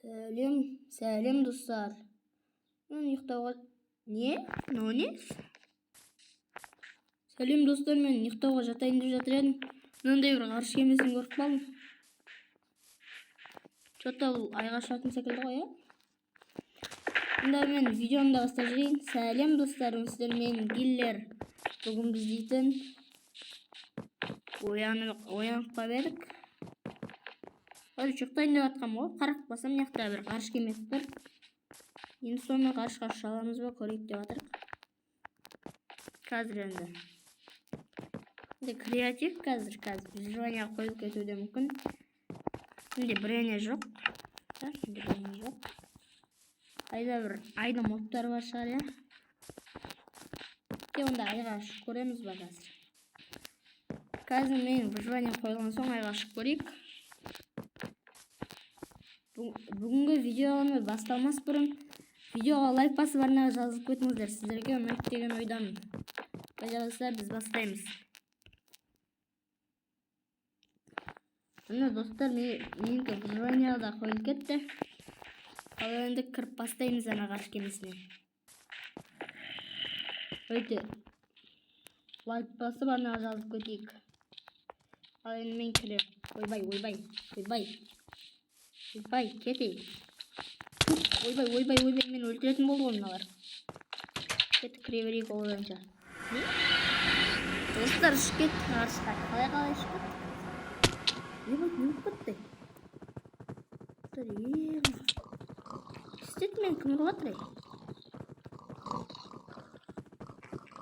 Сәлем, сәлем, достар. Мен ұйықтауға. Не? Мынау не? Сәлем, достар, мен ұйықтауға жатайын деп жатыр едім. Мынандай бір ғарыш кемесін көріп қалдым. Че-то бұл айға ұшатын секілді ғой, иә? Онда мен видеоны да бастап жіберейін. Сәлем, достар, сіздермен Гиллер. Бүгін біз дейтін оянып қалып едік. Короче, ұйықтайын деп жатқанмын ғой. Қарап қалсам, мына жақта бір ғарыш кемесі тұр. Енді сонымен ғарышқа ұша аламыз ба, көрейік деп жатырық. Қазір енді. Енді креатив қазір выживание қойып кетуі де мүмкін. Менде броня жоқ. Да, менде броня жоқ. Айда бір айда модтар бар шығар, иә? Те, онда айға ұшып көреміз ба қазір? Қазір мен выживание қойылған соң айға ұшып көрейік. Бүгінгі видеоны басталмас бұрын видеоға лайк басып, арнаға жазылып кетіңіздер. Сіздерге ұнайды деген ойдамын. Олай болса, біз бастаймыз. Міне, достар, менікі выживание да қойылып кетті. Ал енді кіріп бастаймыз ана ғарыш кемесіне. Өте лайк басып, арнаға жазылып кетейік. Ал енді мен кіремін. Ойбай, ойбай, ойбай. Ойбай, кетейін. Ойбай, ойбай, ойбай, мені өлтіретін болды ғой мыналар. Кеттік, кіре берейік ол бойынша. Не? Достар, ұшып кеттік ғарышқа. Қалай, қалай ұшып кеттік? Ойбай, не болып кетті? Достар, е, істеді, мені кім ұрып жатыр, ей?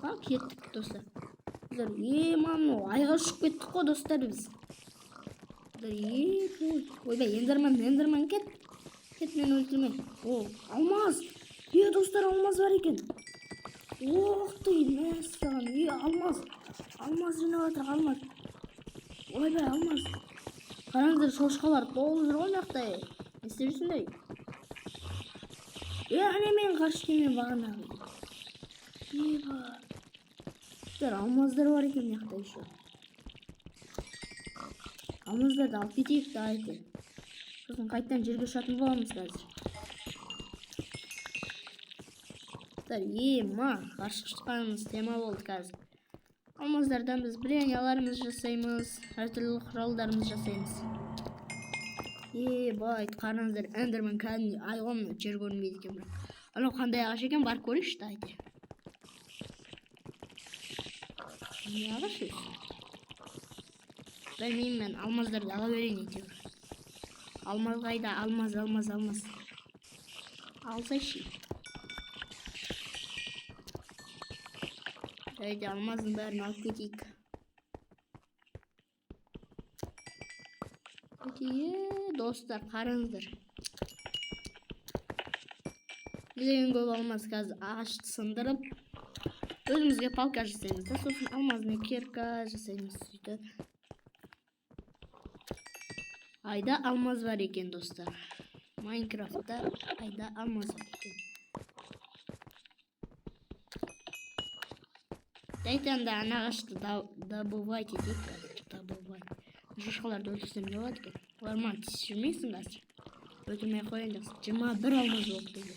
А, кеттік, достар. Достар, е, мынау айға ұшып кеттік қой, достар, біз. Достар, е, ой, ойбай, эндермен, эндермен, кет. Кет, мені өлтірме. О, алмаз. Е, достар, алмаз бар екен. Ох ты, мәссаған. Е, алмаз. Алмаз жинап жатыр, алмаз. Ойбай, алмаз. Қараңыздар, шошқалар толып жүр ғой мына жақта. Не істеп жүрсіңдер? Е, әне менің ғарыш кемем бағанағы. Еба. Достар, алмаздар бар екен мына жақта еще. Алмаздарды алып кетейік, давайте. Сосын қайтадан жерге ұшатын боламыз қазір. Достар, ема, ғарышқа ұшқанымыз тема болды қазір. Алмаздардан біз броняларымыз жасаймыз, әртүрлі құралдарымыз жасаймыз. Ебай, қараңыздар, эндермен кәдімгідей ай ғой мынау, жер көрінбейді екен бірақ. Анау қандай ағаш екен, барып көрейікші, давайте. Не ағаш өзі? Білмеймін, мен алмаздарды ала берейін әйтеуір. Алмаз қайда? Алмаз, алмаз, алмаз. Алсайшы. Давайте алмаздың бәрін алып кетейік. Е, достар, қараңыздар. Деген көп алмаз. Қазір ағашты сындырып, өзімізге палка жасаймыз да, сосын алмазный кирка жасаймыз сөйтіп. Айда алмаз бар екен, достар. Майнкрафтта айда алмаз бар екен. Давайте анда ана ағашты добывать етейік қазір. Добывать. Шошқаларды өлтірсем не болады екен? Олар маған тиісіп жүрмесін қазір. Өлтірмей ақ қояйын, жақсы. 21 алмаз болды бізде.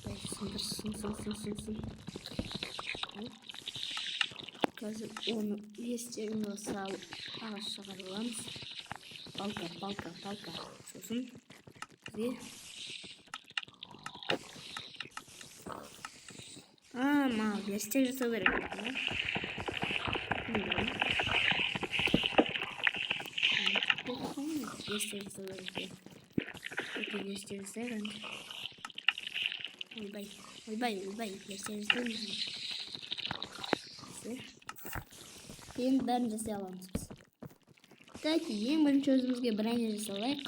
Давайте сындыр, сын, сын, сын, сын, сын. Қазір оны естеріңізге салып ағаш шығарып аламыз. Палка, палка, палка. Сосын бізге А, маған верстак жасау керек екен, иә? Верстак жасау керек екен. Өте верстак жасайық енді. Ойбай, ойбай, ойбай, верстак жасаймыз. Всё. Енді бәрін жасай аламыз біз. Давайте ең бірінші өзімізге броня жасап алайық.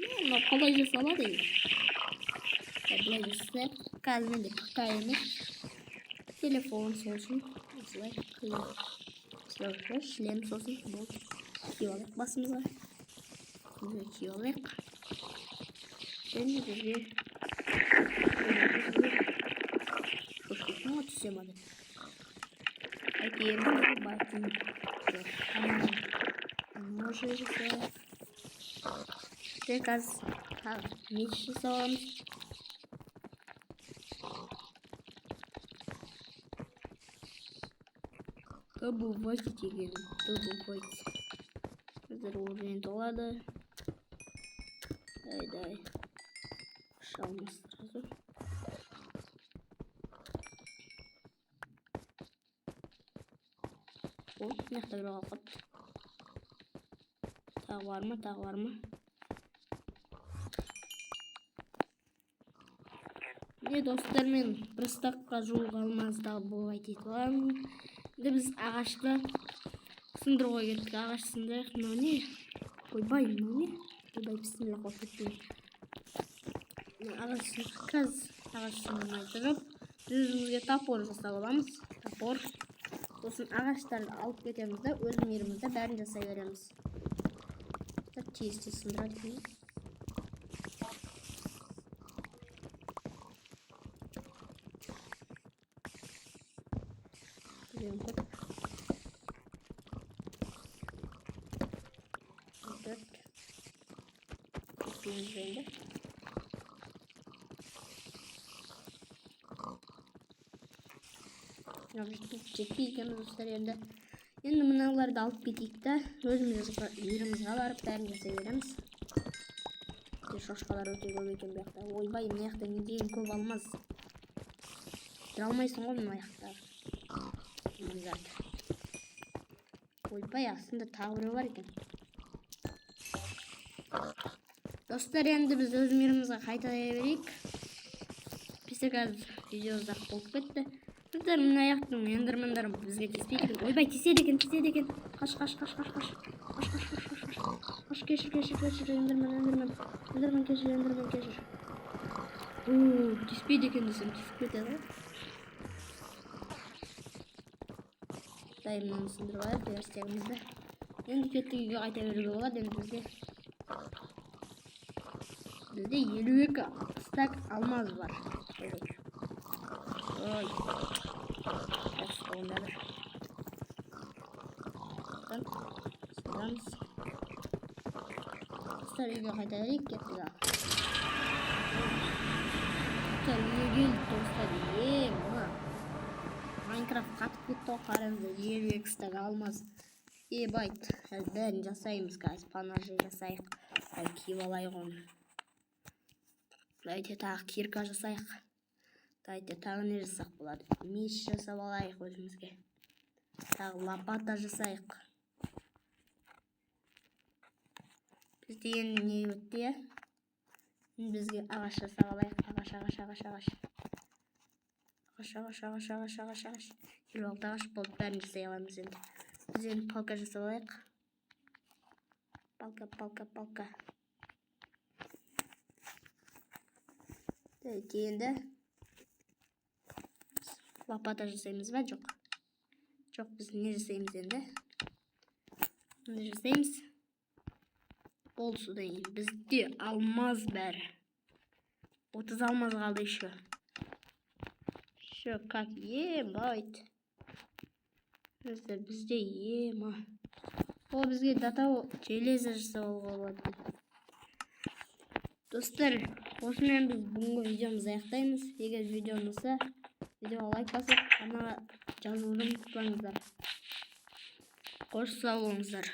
Мынау қалай жасалады енді? Былай жасайық. Қазір менде ПК емес. Телефон, сол үшін осылай қиын. Осылай шлем, сосын болды. Киіп алайық басымызға. Бізге киіп алайық. Және бізге шошқы түсе ма деп. Давайте енді ботинки. Нож. Оружие жасайық. Қазір тағы меч жасап аламыз. Добывать деген, добывать. Қазір уровень толады. Дай, дай. Алмаз сразу. О, мына жақта біреу қалып қалыпты. Тағы бар ма, тағы бар ма? Міне, достар, мен бір стакқа жуық алмаз добывать етіп аламын. Енді біз ағашты сындыруға кеттік. Ағаш сындырайық. Мынау не? Ойбай, мынау не? Ойбай, бісміллә, қорқып кеттім. Ағаш, қазір ағаш сындырмай тұрып, біз өзімізге топор жасап аламыз. Топор. Сосын ағаштарды алып кетеміз да, өз мейірімізде бәрін жасай береміз. Тез тез сындырады екен. Блин, көп. Төрт. Жетпейміз бе енді? Жетпей екенбіз, достар, енді. Енді мыналарды алып кетейік та, өзіміз үйімізге барып бәрін жасай береміз. Шошқалар өте көп екен бұл жақта. Ойбай, мына жақта не деген көп алмаз. Тұра алмайсың ғой мына жақта. Алмаздарды. Ойбай, астында тағы біреу бар екен. Достар, енді біз өз мейірімізге қайта берейік. Бізде қазір видео ұзақ болып кетті. Достар, мына жақтың эндермендері бізге тиіспейді екен. Ойбай, тиіседі екен, тиіседі екен. Қаш, қаш, қаш, қаш, қаш. Қаш, қаш, қаш, қаш, қаш. Қаш, кешір, кешір, кешір, эндермен, эндермен. Эндермен, кешір, эндермен, кешір. Тиіспейді екен десем, тиісіп кетеді ғой. Дай, мынаны сындырып алайық, верстагімізді. Енді кеттік, үйге қайта беруге болады енді бізге. Бізде 52 стак алмаз бар. Ой. Онда бір. Сындырамыз. Достар, үйге қайта берейік, кеттік ал. Достар, үйге келдік, достар. Мына. Майнкрафт қатып кетті ғой, қараңыздар, 52 стак алмаз. Ебайт, қазір бәрін жасаймыз, қазір поножи жасайық. Әлі киіп алайық оны. Давайте тағы кирка жасайық. Давайте тағы не жасақ болады? Меч жасап алайық өзімізге. Тағы лопата жасайық. Бізде енді не өтті, иә? Енді бізге ағаш жасап алайық. Ағаш, ағаш, ағаш, ағаш. Ағаш, ағаш, ағаш, ағаш, ағаш, ағаш. 56 ағаш болды, бәрін жасай аламыз енді. Біз енді палка жасап алайық. Палка, палка, палка. Давайте енді лопата жасаймыз ба? Жоқ. Жоқ, біз не жасаймыз енді? Не жасаймыз? Болды, содан кейін бізде алмаз бәрі. 30 алмаз қалды еще. Еще как ебать. Бізде ема. О, бізге дата железо жасап алуға болады. Достар, осымен біз бүгінгі видеомызды аяқтаймыз. Егер видео ұнаса, видеоға лайк басып, арнаға жазылуды ұмытпаңыздар. Қош сау болыңыздар.